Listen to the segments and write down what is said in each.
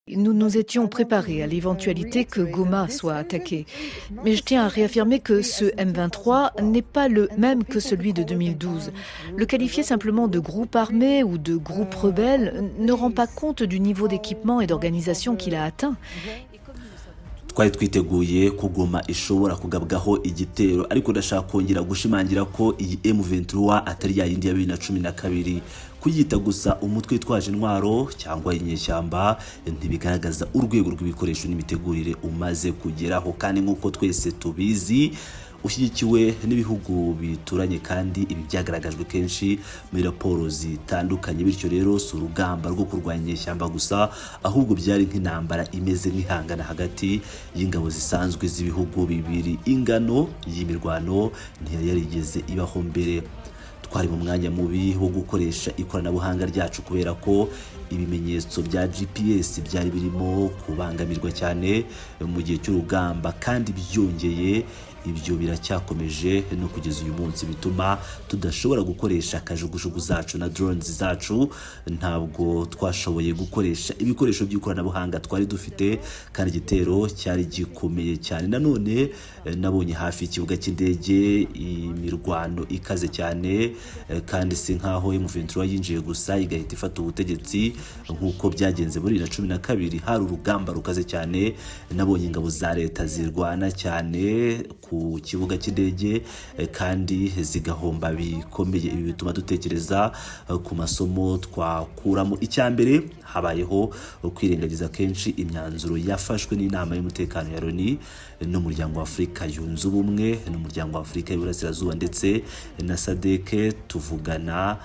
Nous nous étions préparés à l'éventualité que Goma soit attaqué. Mais je tiens à réaffirmer que ce M23 n'est pas le même que celui de 2012. Le qualifier simplement de groupe armé ou de groupe rebelle ne rend pas compte du niveau d'équipement et d'organisation qu'il a atteint. Twari twiteguye ko Goma ishobora kugabwaho igitero, ariko ndashaka kongera gushimangira ko iyi M23 atari ya yindi ya 2012. Kuyita gusa umutwe witwaje intwaro cyangwa inyeshyamba ntibigaragaza urwego rw'ibikoresho n'imitegurire umaze kugeraho. Kandi nk'uko twese tubizi, ushyigikiwe n'ibihugu bituranye, kandi ibi byagaragajwe kenshi muri raporo zitandukanye. Bityo rero, si urugamba rwo kurwanya inyeshyamba gusa, ahubwo byari nk'intambara imeze nk'ihangana hagati y'ingabo zisanzwe z'ibihugu bibiri. Ingano y'imirwano ntiyari yarigeze ibaho mbere. Twari mu mwanya mubi wo gukoresha ikoranabuhanga ryacu kubera ko ibimenyetso bya GPS byari birimo kubangamirwa cyane mu gihe cy'urugamba, kandi byongeye ibyo biracyakomeje no kugeza uyu munsi, bituma tudashobora gukoresha kajugujugu zacu na drones zacu. Ntabwo twashoboye gukoresha ibikoresho by'ikoranabuhanga twari dufite, kandi igitero cyari gikomeye cyane. Nanone nabonye hafi y'ikibuga cy'indege imirwano ikaze cyane, kandi si nkaho M23 yinjiye gusa igahita ifata ubutegetsi nk'uko byagenze muri 2012. Hari urugamba rukaze cyane. Nabonye ingabo za leta zirwana cyane ku kibuga cy'indege, kandi zigahomba bikomeye. Ibi bituma dutekereza ku masomo twakuramo. Icya mbere, habayeho kwirengagiza kenshi imyanzuro yafashwe n'Inama y'Umutekano ya Loni n'Umuryango wa Afurika Yunze Ubumwe n'Umuryango wa Afurika y'Iburasirazuba ndetse na SADC. Tuvugana,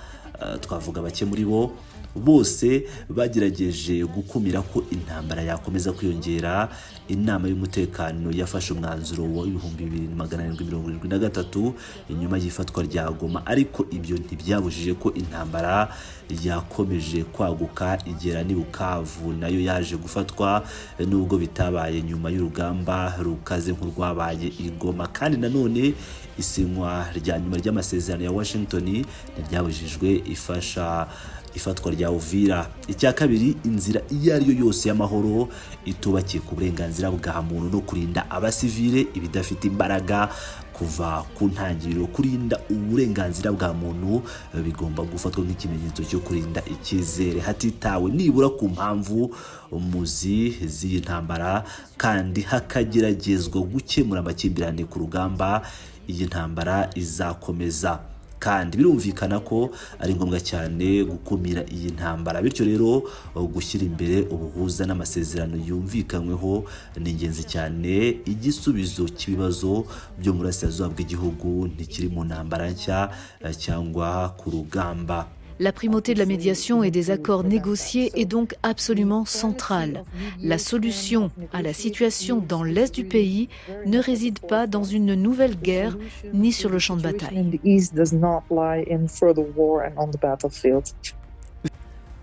twavuga bake muri bo, bose bagerageje gukumira ko intambara yakomeza kwiyongera. Inama y'Umutekano yafashe umwanzuro wa 2773 inyuma y'ifatwa rya Goma, ariko ibyo ntibyabujije ko intambara yakomeje kwaguka igera n'i Bukavu, nayo yaje gufatwa, nubwo bitabaye nyuma y'urugamba rukaze nk'urwabaye i Goma. Kandi nanone isinywa rya nyuma ry'amasezerano ya Washington ntiryabujijwe ifasha ifatwa rya Uvira. Icya kabiri, inzira iyo ari yo yose y'amahoro itubakiye ku burenganzira bwa muntu no kurinda abasivile ibidafite imbaraga kuva ku ntangiriro. Kurinda uburenganzira bwa muntu bigomba gufatwa nk'ikimenyetso cyo kurinda icyizere, hatitawe nibura ku mpamvu muzi z'iyi ntambara, kandi hakageragezwa gukemura amakimbirane ku rugamba, iyi ntambara izakomeza. Kandi birumvikana ko ari ngombwa cyane gukumira iyi ntambara. Bityo rero, gushyira imbere ubuhuza n'amasezerano yumvikanyweho ni ingenzi cyane. Igisubizo cy'ibibazo byo mu burasirazuba bw'igihugu ntikiri mu ntambara nshya cyangwa ku rugamba. La primauté de la médiation et des accords négociés est donc absolument centrale. La solution à la situation dans l'est du pays ne réside pas dans une nouvelle guerre ni sur le champ de bataille. The east does not lie in further war and on the battlefield.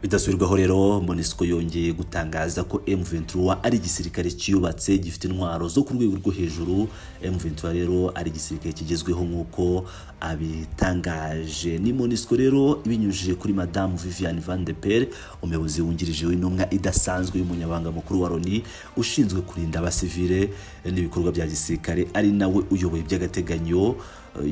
Bidasubirwaho rero, MONUSCO yongeye gutangaza ko M23 ari igisirikare cyubatse, gifite intwaro zo ku rwego rwo hejuru. M23 rero ari igisirikare kigezweho nk'uko abitangaje. Ni MONUSCO rero ibinyujije kuri Madamu Vivian Van de Perre, umuyobozi wungirije w'intumwa idasanzwe y'Umunyamabanga Mukuru wa Loni ushinzwe kurinda abasivile n'ibikorwa bya gisirikare, ari nawe uyoboye by'agateganyo.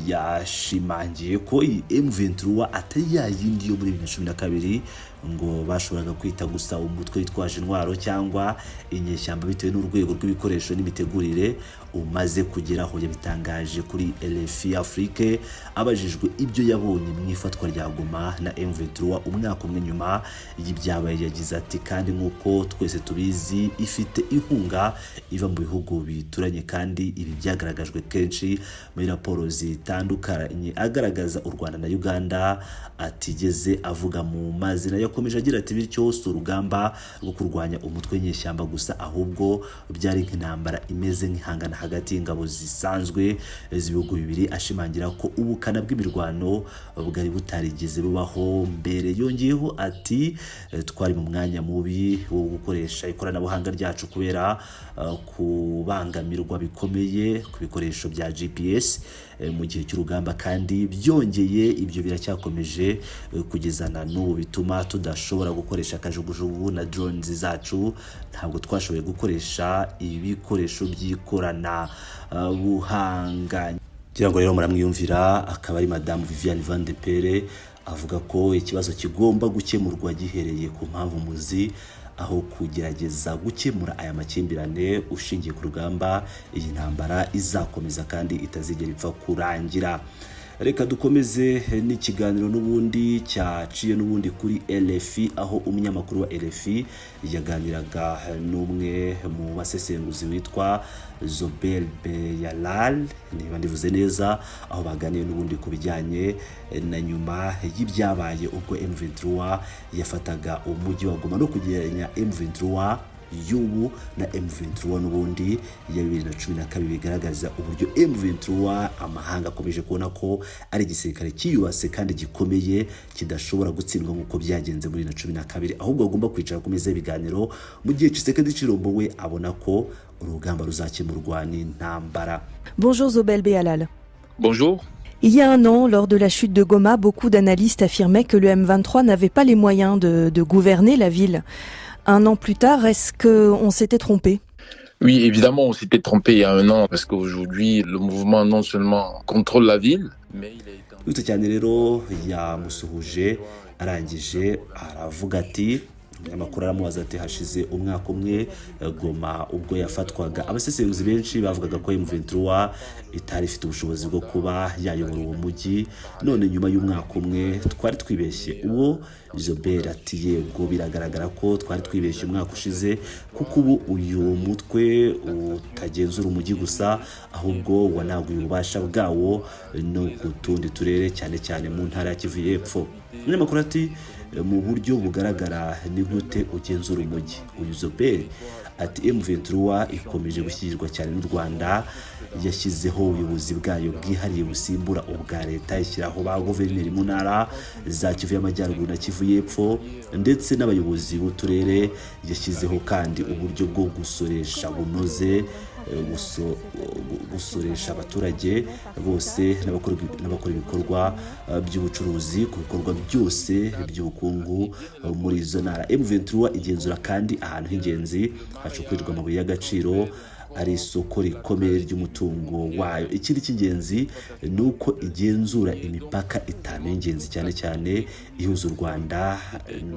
Yashimangiye ko iyi M23 atari ya yindi yo muri 2012 ngo bashoboraga kwita gusa umutwe witwaje intwaro cyangwa inyeshyamba, bitewe n'urwego rw'ibikoresho n'imitegurire umaze kugeraho. Yabitangaje kuri RFI Afrique abajijwe ibyo yabonye mu ifatwa rya Goma na M23 umwaka umwe nyuma y'ibyabaye. Yagize ati: "Kandi nk'uko twese tubizi, ifite inkunga iva mu bihugu bituranye, kandi ibi byagaragajwe kenshi muri raporo zitandukanye", agaragaza u Rwanda na Uganda atigeze avuga mu mazina. Yakomeje agira ati: "Bityo si urugamba rwo kurwanya umutwe w'inyeshyamba gusa, ahubwo byari nk'intambara imeze nk'ihangana hagati y'ingabo zisanzwe z'ibihugu bibiri", ashimangira ko ubukana bw'imirwano bwari butarigeze bubaho mbere. Yongeyeho ati: "Twari mu mwanya mubi wo gukoresha ikoranabuhanga ryacu kubera kubangamirwa bikomeye ku bikoresho bya GPS." Mu gihe cy'urugamba kandi byongeye ibyo biracyakomeje kugeza na n'ubu, bituma tudashobora gukoresha kajugujugu na drones zacu. Ntabwo twashoboye gukoresha ibikoresho by'ikoranabuhanga. Ngira ngo rero muramwiyumvira, akaba ari Madamu Viviane Vanderpelle, avuga ko ikibazo kigomba gukemurwa gihereye ku mpamvu muzi, aho kugerageza gukemura aya makimbirane ushingiye ku rugamba. Iyi ntambara izakomeza kandi itazigera ipfa kurangira. Reka dukomeze n'ikiganiro n'ubundi cyaciye n'ubundi kuri RFI, aho umunyamakuru wa RFI yaganiraga n'umwe mu basesenguzi witwa Zobel Beyalal, niba ndivuze neza, aho baganiye n'ubundi ku bijyanye na nyuma y'ibyabaye ubwo M23 yafataga umujyi wa Goma, no kugereranya M23 y'ubu na M23 n'ubundi ya 2012, bigaragaza uburyo M23 amahanga akomeje kubona ko ari igisirikare cyiyubatse kandi gikomeye, kidashobora gutsindwa nk'uko byagenze muri 2012, ahubwo bagomba kwicara ku meza y'ibiganiro, mu gihe Tshisekedi Tshilombo we abona ko urugamba ruzakemurwa n'intambara. Bonjour Zobel Behalal. Bonjour. Il y a un an, lors de la chute de Goma, beaucoup d'analystes affirmaient que le M23 n'avait pas les moyens de gouverner la ville. Un an plus tard, est-ce qu'on s'était trompé? Oui, évidemment, on s'était trompé il y a un an parce qu'aujourd'hui, le mouvement non seulement contrôle la ville, mais il est Witse cyane rero, yamusuhuje, arangije aravuga ati, umunyamakuru aramubaza ati: "Hashize umwaka umwe, Goma ubwo yafatwaga, abasesenguzi benshi bavugaga ko M23 itari ifite ubushobozi bwo kuba yayobora uwo mujyi. None nyuma y'umwaka umwe, twari twibeshye?" Uwo Jobert ati: "Yego, biragaragara ko twari twibeshye umwaka ushize, kuko ubu uyu mutwe utagenzura umujyi gusa, ahubwo wanaguye ububasha bwawo no ku tundi turere, cyane cyane mu ntara ya Kivu y'Epfo." Umunyamakuru ati: "Mu buryo bugaragara, ni gute ugenzura umujyi?" Uyu Zobert ati: "M23 ikomeje gushyigikirwa cyane n'u Rwanda. Yashyizeho ubuyobozi bwayo bwihariye busimbura ubwa leta, ishyiraho ba guverineri mu ntara za Kivu y'Amajyaruguru na Kivu y'Epfo, ndetse n'abayobozi b'uturere. Yashyizeho kandi uburyo bwo gusoresha bunoze, gusoresha abaturage bose n'abakora ibikorwa by'ubucuruzi ku bikorwa byose by'ubukungu muri izo ntara. M23 igenzura kandi ahantu h'ingenzi hacukurirwa amabuye y'agaciro, ari isoko rikomeye ry'umutungo wayo. Ikindi cy'ingenzi ni uko igenzura imipaka itanu y'ingenzi, cyane cyane ihuza u Rwanda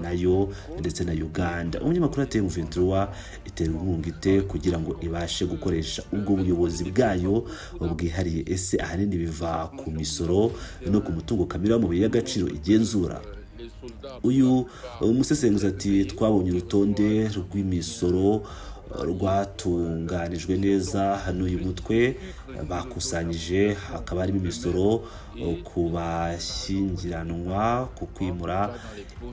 nayo ndetse na Uganda." Umunyamakuru ati: "M23 itera inkunga ite kugira ngo ibashe gukoresha ubwo buyobozi bwayo bwihariye? Ese ahanini biva ku misoro no ku mutungo kamere w'amabuye y'agaciro igenzura?" Uyu umusesenguzi ati: "Twabonye urutonde rw'imisoro rwatunganijwe neza n'uyu mutwe bakusanyije, hakaba harimo imisoro ku bashyingiranwa, ku kwimura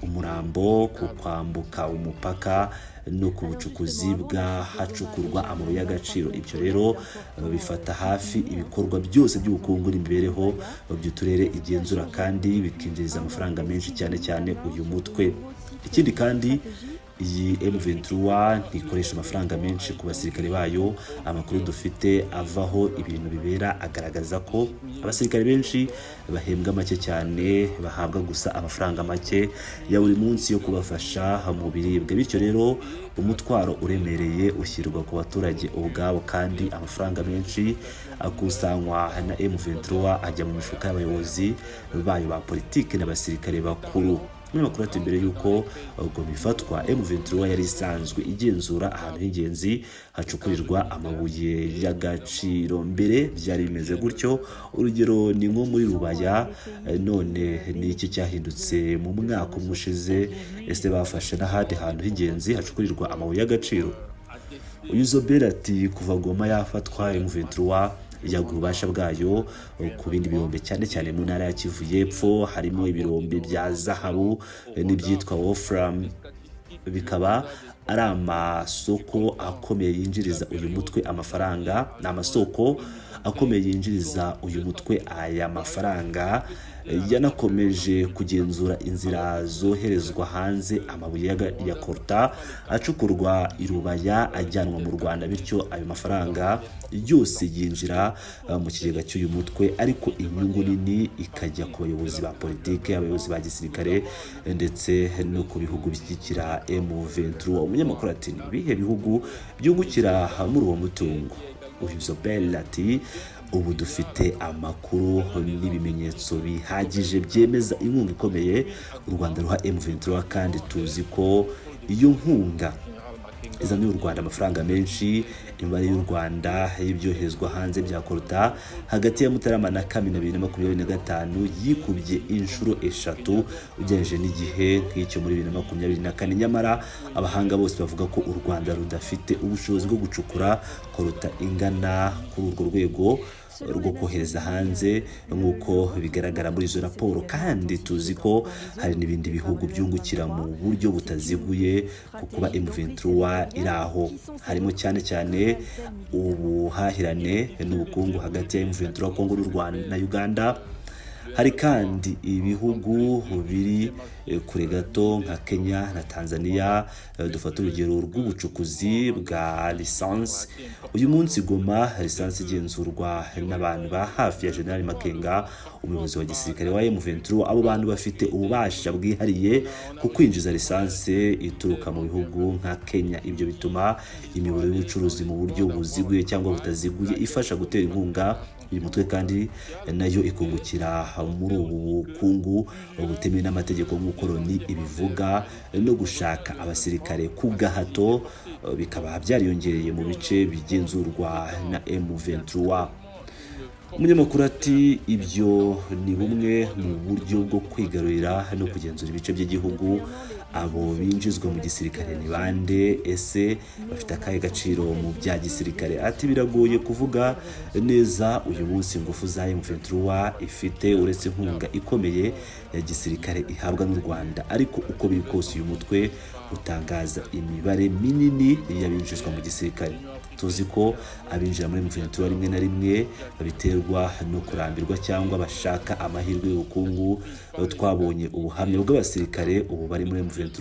umurambo, ku kwambuka umupaka no ku bucukuzi bw'ahacukurwa amabuye y'agaciro. Ibyo rero bifata hafi ibikorwa byose by'ubukungu n'imibereho by'uturere igenzura, kandi bikinjiriza amafaranga menshi cyane cyane uyu mutwe. Ikindi kandi, iyi M23 ntikoresha amafaranga menshi ku basirikare bayo. Amakuru dufite avaho ibintu bibera agaragaza ko abasirikare benshi bahembwa make cyane, bahabwa gusa amafaranga make ya buri munsi yo kubafasha mu biribwa. Bityo rero umutwaro uremereye ushyirwa ku baturage ubwabo, kandi amafaranga menshi akusanywa na M23 ajya mu mifuka y'abayobozi bayo ba politiki n'abasirikare bakuru." Umunyamakuru ati: "Mbere y'uko Goma ifatwa, M23 yari isanzwe igenzura ahantu h'ingenzi hacukurirwa amabuye y'agaciro. Mbere byari bimeze gutyo, urugero ni nko muri Rubaya. None ni iki cyahindutse mu mwaka umwe ushize? Ese bafashe n'ahandi hantu h'ingenzi hacukurirwa amabuye y'agaciro?" Uyu Zobert ati: "Kuva Goma yafatwa, M23 yaguye ububasha bwayo ku bindi birombe, cyane cyane mu ntara ya Kivu y'Epfo, harimo ibirombe bya zahabu n'ibyitwa wolfram, bikaba ari amasoko akomeye yinjiriza uyu mutwe amafaranga. Ni amasoko akomeye yinjiriza uyu mutwe aya mafaranga. Yanakomeje kugenzura inzira zoherezwa hanze amabuye ya coltan acukurwa i Rubaya ajyanwa mu Rwanda, bityo ayo mafaranga yose yinjira mu kigega cy'uyu mutwe, ariko inyungu nini ikajya ku bayobozi ba politike, abayobozi ba gisirikare ndetse no ku bihugu bishyigikira M23. Umunyamakuru ati: "Ni ibihe bihugu byungukira muri uwo mutungo?" Uyu Zobel ati: "Ubu dufite amakuru n'ibimenyetso bihagije byemeza inkunga ikomeye u Rwanda ruha M23, kandi tuzi ko iyo nkunga izaniye u Rwanda amafaranga menshi. Imibare y'u Rwanda y'ibyoherezwa hanze bya coltan hagati ya Mutarama na Kamena 2025 yikubye inshuro 3 ugereranyije n'igihe nk'icyo muri 2024. Nyamara abahanga bose bavuga ko u Rwanda rudafite ubushobozi bwo gucukura coltan ingana kuri urwo rwego rwo kohereza hanze nk'uko bigaragara muri izo raporo. Kandi tuzi ko hari n'ibindi bihugu byungukira mu buryo butaziguye ku kuba M23 iri aho, harimo cyane cyane ubuhahirane n'ubukungu hagati ya M23, Congo n'u Rwanda na Uganda. Hari kandi ibihugu biri kure gato nka Kenya na Tanzania. Dufata urugero rw'ubucukuzi bwa lisansi. Uyu munsi Goma, lisansi igenzurwa n'abantu ba hafi ya General Makenga, umuyobozi wa gisirikare wa M23. Abo bantu bafite ububasha bwihariye ku kwinjiza lisansi ituruka mu bihugu nka Kenya. Ibyo bituma imiyoboro y'ubucuruzi mu buryo buziguye cyangwa butaziguye ifasha gutera inkunga uyu mutwe, kandi nayo ikungukira muri ubu bukungu butemewe n'amategeko nk'uko Loni ibivuga. No gushaka abasirikare ku gahato bikaba byariyongereye mu bice bigenzurwa na M23." Umunyamakuru ati: "Ibyo ni bumwe mu buryo bwo kwigarurira no kugenzura ibice by'igihugu. Abo binjizwa mu gisirikare ni bande? Ese bafite akahe gaciro mu bya gisirikare?" Ati: "Biragoye kuvuga neza uyu munsi ingufu za M23 ifite uretse inkunga ikomeye ya gisirikare ihabwa n'u Rwanda, ariko uko biri kose uyu mutwe utangaza imibare minini y'abinjizwa mu gisirikare. Tuzi ko abinjira muri M23 rimwe na rimwe babiterwa no kurambirwa cyangwa bashaka amahirwe y'ubukungu. Twabonye ubuhamya bw'abasirikare ubu bari muri M23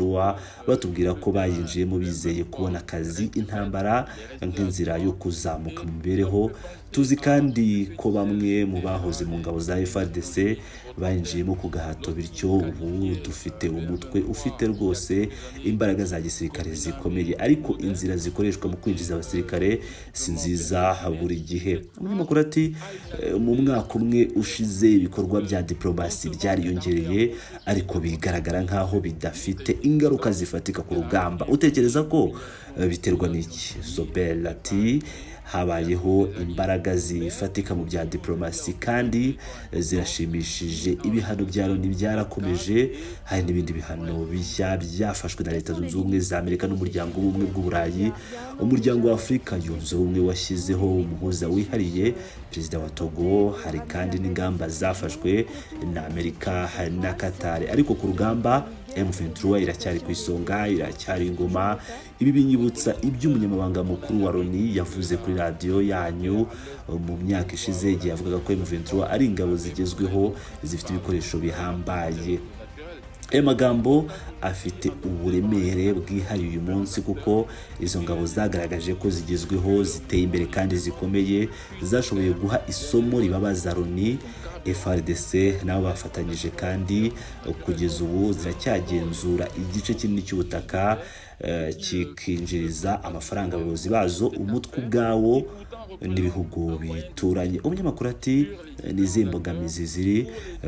batubwira ko bayinjiyemo bizeye kubona akazi, intambara nk'inzira yo kuzamuka mu mibereho. Tuzi kandi ko bamwe mu bahoze mu ngabo za FARDC bayinjiyemo ku gahato. Bityo ubu dufite umutwe ufite rwose imbaraga za gisirikare zikomeye, ariko inzira zikoreshwa mu kwinjiza abasirikare si nziza buri gihe." Umunyamakuru ati: "Mu mwaka umwe ushize ibikorwa bya diplomasi byariyongereye, ariko bigaragara nk'aho bidafite ingaruka zifatika ku rugamba. Utekereza ko biterwa n'iki?" Zobel ati: "Habayeho imbaraga zifatika mu bya diplomasi kandi zirashimishije. Ibihano bya Loni byarakomeje, hari n'ibindi bihano bishya byafashwe na Leta Zunze Ubumwe za Amerika n'Umuryango w'Ubumwe bw'Uburayi. Umuryango wa Afurika Yunze Ubumwe washyizeho umuhuza wihariye, perezida wa Togo. Hari kandi n'ingamba zafashwe na Amerika na Qatar. Ariko ku rugamba M23 iracyari ku isonga, iracyari ingoma. Ibi binyibutsa ibyo umunyamabanga mukuru wa Loni yavuze kuri radiyo yanyu mu myaka ishize, igihe yavugaga ko M23 ari ingabo zigezweho zifite ibikoresho bihambaye. Ayo magambo afite uburemere bwihariye uyu munsi, kuko izo ngabo zagaragaje ko zigezweho, ziteye imbere kandi zikomeye. Zashoboye guha isomo ribabaza Loni, FARDC nabo bafatanyije, kandi kugeza ubu ziracyagenzura igice kinini cy'ubutaka, kikinjiriza amafaranga abayobozi bazo, umutwe ubwawo n'ibihugu bituranye." Umunyamakuru ati: "Ni izihe mbogamizi ziri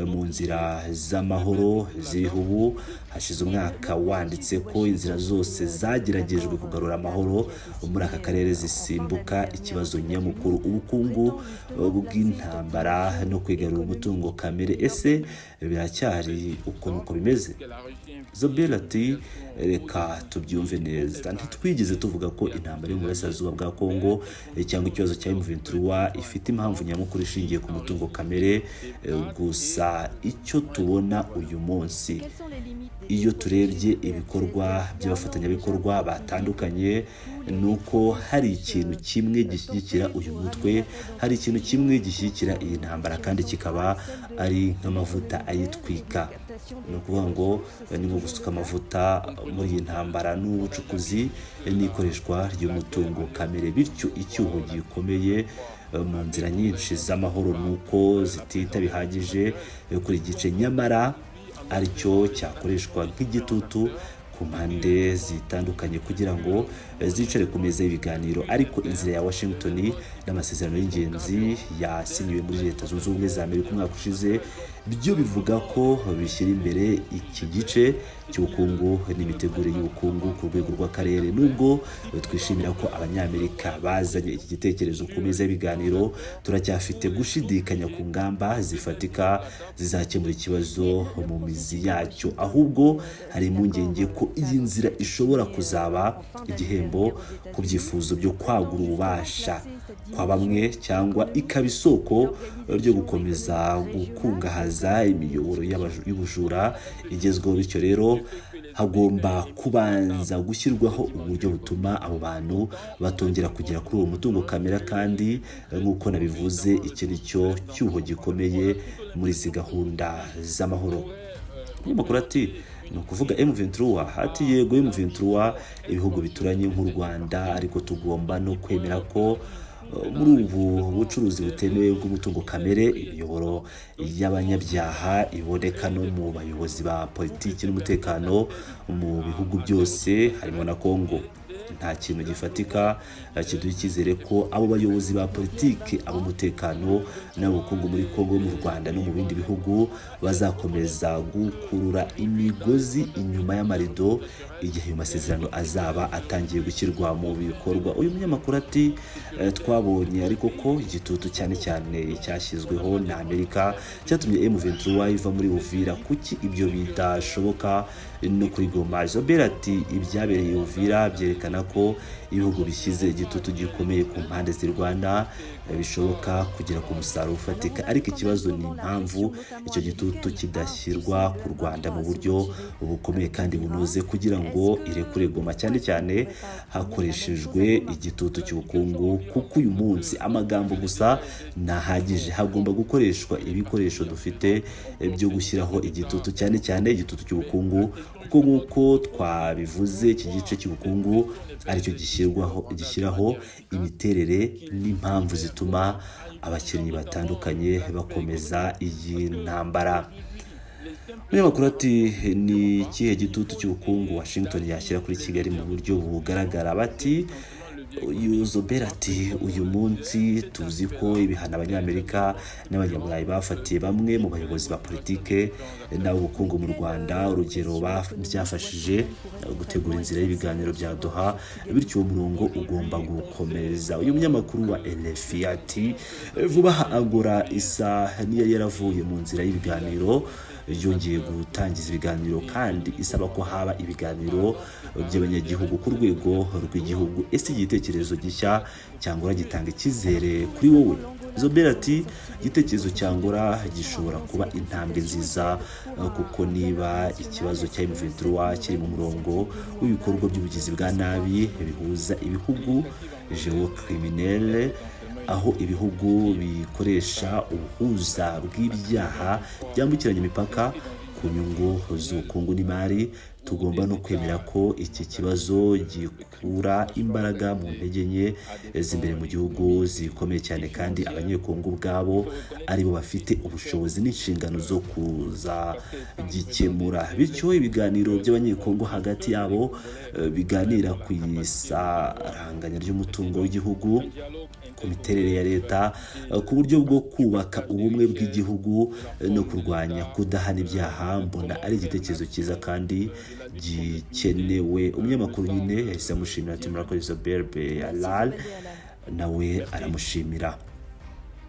mu nzira z'amahoro ziriho ubu? Hashize umwaka wanditse ko inzira zose zageragejwe kugarura amahoro muri aka karere zisimbuka ikibazo nyamukuru, ubukungu bw'intambara no kwigarurira umutungo kamere. Ese biracyari uko nuko bimeze?" Zobel ati: "Reka tubyumve neza. Ntitwigeze tuvuga ko intambara yo mu burasirazuba bwa Kongo cyangwa ikibazo cya M23 ifite impamvu nyamukuru ishingiye ku mutungo kamere gusa. Icyo tubona uyu munsi Iyo turebye ibikorwa by'abafatanyabikorwa batandukanye, ni uko hari ikintu kimwe gishyigikira uyu mutwe, hari ikintu kimwe gishyigikira iyi ntambara, kandi kikaba ari nk'amavuta ayitwika. Ni ukuvuga ngo ni nko gusuka amavuta muri iyi ntambara, n'ubucukuzi n'ikoreshwa ry'umutungo kamere. Bityo icyuho gikomeye mu nzira nyinshi z'amahoro ni uko zitita bihagije kuri gice, nyamara aricyo cyakoreshwa nk'igitutu ku mpande zitandukanye kugira ngo zicare ku meza y'ibiganiro. Ariko inzira ya Washington n'amasezerano y'ingenzi yasinyiwe muri Leta Zunze Ubumwe za Amerika umwaka ushize byo bivuga ko bishyira imbere iki gice cy'ubukungu n'imitegurire y'ubukungu ku rwego rw'akarere. Nubwo twishimira ko Abanyamerika bazanye iki gitekerezo ku meza y'ibiganiro, turacyafite gushidikanya ku ngamba zifatika zizakemura ikibazo mu mizi yacyo. Ahubwo hari impungenge ko iyi nzira ishobora kuzaba igihembo ku byifuzo byo kwagura ububasha kwa bamwe, cyangwa ikaba isoko ryo gukomeza gukungahaza imiyoboro y'ubujura igezweho. Bityo rero hagomba kubanza gushyirwaho uburyo butuma abo bantu batongera kugera kuri uwo mutungo kamere. Kandi nk'uko nabivuze, iki ni cyo cyuho gikomeye muri izi gahunda z'amahoro. Umunyamakuru ati: "Ni ukuvuga M23?" Ati: "Yego, M23, ibihugu bituranye nk'u Rwanda. Ariko tugomba no kwemera ko muri ubu bucuruzi butemewe bw'umutungo kamere, imiyoboro y'abanyabyaha iboneka no mu bayobozi ba politiki n'umutekano mu bihugu byose, harimo na Congo. Nta kintu gifatika kiduha icyizere ko abo bayobozi ba politiki, ab'umutekano n'abukungu muri Congo, mu Rwanda no mu bindi bihugu bazakomeza gukurura imigozi inyuma y'amarido igihe ayo masezerano azaba atangiye gushyirwa mu bikorwa." Uyu munyamakuru ati: "Twabonye ariko ko igitutu, cyane cyane cyashyizweho na Amerika, cyatumye M23 iva muri Uvira. Kuki ibyo bidashoboka no kuri Goma?" Zobert ati: "Ibyabereye Uvira byerekana ko ibihugu bishyize igitutu gikomeye ku mpande zirwana, bishoboka kugera ku musaruro ufatika. Ariko ikibazo ni impamvu icyo gitutu kidashyirwa ku Rwanda mu buryo bukomeye kandi bunoze kugira ngo irekure Goma, cyane cyane hakoreshejwe igitutu cy'ubukungu, kuko uyu munsi amagambo gusa ntahagije. Hagomba gukoreshwa ibikoresho dufite byo gushyiraho igitutu, cyane cyane igitutu cy'ubukungu, kuko nk'uko twabivuze, iki gice cy'ubukungu aricyo gishyiraho imiterere n'impamvu zituma abakinnyi batandukanye bakomeza iyi ntambara." Umunyamakuru ati: "Ni ikihe gitutu cy'ubukungu Washington yashyira kuri Kigali mu buryo bugaragara?" Bati, uyu Zobert ati: "Uyu munsi tuzi ko ibihano Abanyamerika n'Abanyaburayi bafatiye bamwe mu bayobozi ba politike n'ab'ubukungu mu Rwanda, urugero, byafashije gutegura inzira y'ibiganiro bya Doha. Bityo uwo murongo ugomba gukomeza." Uyu munyamakuru wa RFI ati: "Vuba aha Angola isa n'iyo yaravuye mu nzira y'ibiganiro yongeye gutangiza ibiganiro, kandi isaba ko haba ibiganiro by'abanyagihugu ku rwego rw'igihugu. Ese igitekerezo gishya cya Angola gitanga icyizere kuri wowe?" Zobert ati: "Igitekerezo cya Angola gishobora kuba intambwe nziza, kuko niba ikibazo cya M23 kiri mu murongo w'ibikorwa by'ubugizi bwa nabi bihuza ibihugu, géocriminel, aho ibihugu bikoresha ubuhuza bw'ibyaha byambukiranya imipaka ku nyungu z'ubukungu n'imari, tugomba no kwemera ko iki kibazo gikura imbaraga mu ntege nke z'imbere mu gihugu zikomeye cyane, kandi Abanyekongo ubwabo aribo bafite ubushobozi n'inshingano zo kuzagikemura. Bityo ibiganiro by'Abanyekongo hagati yabo biganira ku isaranganya ry'umutungo w'igihugu, ku miterere ya leta, ku buryo bwo kubaka ubumwe bw'igihugu no kurwanya kudahana ibyaha, mbona ari igitekerezo cyiza kandi gikenewe." Umunyamakuru nyine yahise amushimira ati: "Murakoze, Zobert Beyalal." Nawe aramushimira.